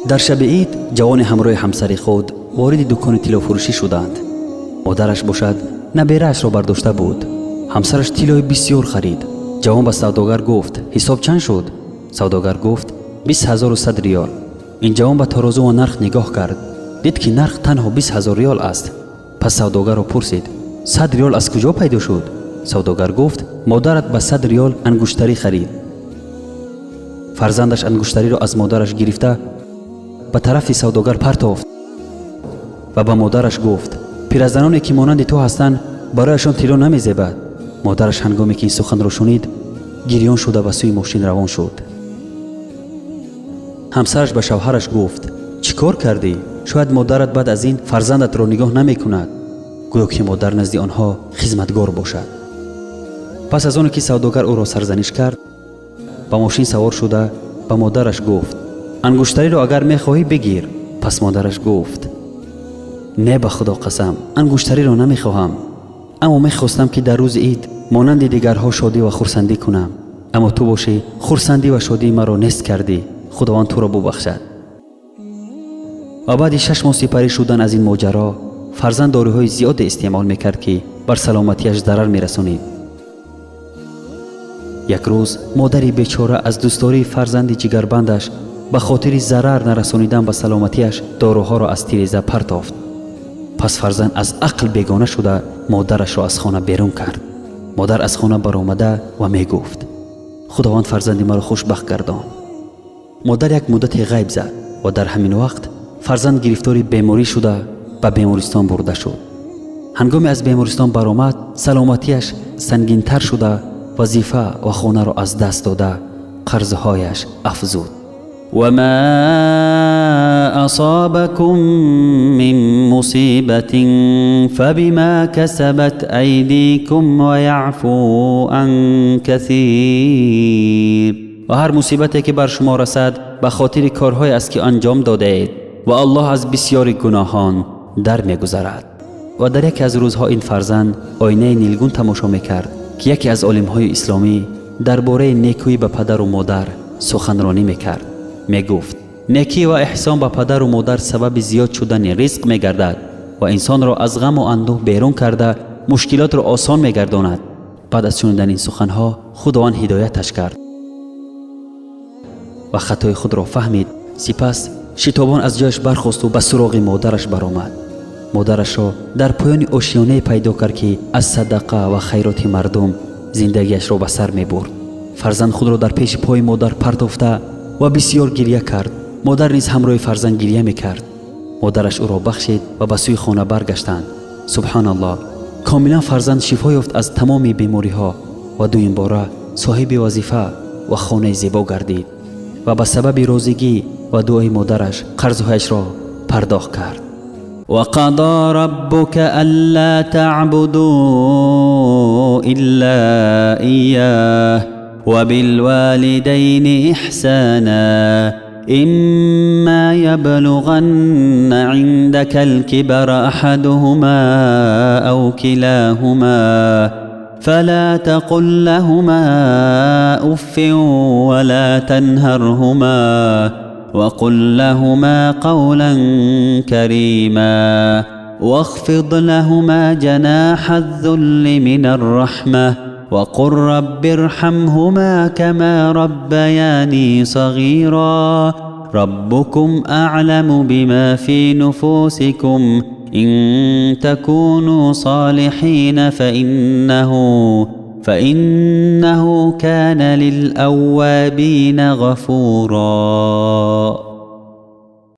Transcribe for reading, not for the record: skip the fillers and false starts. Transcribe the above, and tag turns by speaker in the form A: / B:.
A: Дар шаби ид ҷавони ҳамроҳи ҳамсари худ вориди дукони тиллофурӯшӣ шуданд. Модараш бошад набераашро бардошта буд. Ҳамсараш тиллои бисёр харид. Ҷавон ба савдогар гуфт: ҳисоб чанд шуд? Савдогар гуфт: 20,100 риёл. Ин ҷавон ба тарозу ва нарх нигоҳ кард. Дид ки нарх танҳо 20,000 риёл аст. Пас савдогарро пурсид: 100 риёл аз куҷо пайдо шуд? Савдогар гуфт: модарат ба 100 риёл ангуштарӣ харид. Фарзандаш ангуштариро аз модараш гирифта ба тарафи савдогар партофт ва ба модараш гуфт: пиразаноне ки монанди ту ҳастанд, барояшон тилло намезебад. Модараш ҳангоме ки ин суханро шунид, гирён шуда ба сӯи мошин равон шуд. Ҳамсараш ба шавҳараш гуфт: чӣ кор кардӣ? Шояд модарат баъд аз ин фарзандатро нигоҳ намекунад. Гӯё ки модар назди онҳо хизматгор бошад. Пас аз оне ки савдогар ӯро сарзаниш кард, ба мошин савор шуда ба модараш гуфт: ангуштариро агар мехоҳӣ бигир. Пас модараш гуфт: не, ба худо қасам, ангуштариро намехоҳам, аммо мехостам ки дар рӯзи ид монанди дигарҳо шодӣ ва хурсандӣ кунам, аммо ту бошӣ хурсандӣ ва шодии маро нест кардӣ. Худованд туро бубахшад. Ва баъди 6 моҳ сипарӣ шудан аз ин моҷаро, фарзанд доруҳои зиёде истеъмол мекард, ки бар саломатиаш зарар мерасонид. Як рӯз модари бечора аз дӯстдории фарзанди ҷигарбандаш ба хотири зарар нарасонидан ба саломатиаш доруҳоро аз тиреза партофт. Пас фарзанд аз ақл бегона шуда модарашро аз хона берун кард. Модар аз хона баромада ва мегуфт: худованд фарзанди маро хушбахт гардон. Модар як муддате ғайб зад ва дар ҳамин вақт фарзанд гирифтори беморӣ шуда ба бемористон бурда шуд. Ҳангоме аз бемористон баромад, саломатиаш сангинтар шуда, вазифа ва хонаро аз даст дода, қарзҳояш афзуд. وما أصابكم من مصيبة فبما كسبت أيديكم ويعفو عن كثير. و هر مصیبتی که بر شما رسد به خاطر کارهای است که انجام داده اید و الله از بسیاری گناهان در میگذرد. و در یکی از روزها این فرزند آینه نیلگون تماشا میکرد که یکی از عالمهای اسلامی درباره نیکویی به پدر و مادر سخنرانی میکرد. میگفت: نیکی و احسان به پدر و مادر سبب زیاد شدن رزق میگردد و انسان را از غم و اندوه بیرون کرده مشکلات را آسان میگرداند. بعد از شنیدن این سخنها خداوند هدایتش کرد و خطای خود را فهمید. سپس شتابان از جایش برخاست و به سراغ مادرش برآمد. مادرش را در پایان آشیانه پیدا کرد که از صدقه و خیرات مردم زندگیش را به سر میبرد. فرزند خود را در پیش پای مادر پرتافته و بسیار گریه کرد. مادر نیز همراه فرزند گریه میکرد. مادرش او را بخشید و به سوی خانه برگشتند. سبحان الله، کاملا فرزند شفا یافت از تمام بیماری ها و دویم باره صاحب وظیفه و خانه زیبا گردید و به سبب روزگی و دعای مادرش قرضهایش را پرداخت کرد. وقضى ربك ألا تعبدوا إلا إياه وبالوالدين إحسانا إما يبلغن عندك الكبر أحدهما أو كلاهما فلا تقل لهما أف ولا تنهرهما وقل لهما قولا كريما واخفض لهما جناح الذل من الرحمة وقل رب ارحمهما كما ربياني صغيرا ربكم أعلم بما في نفوسكم إن تكونوا صالحين فإنه كان للأوابين غفورا.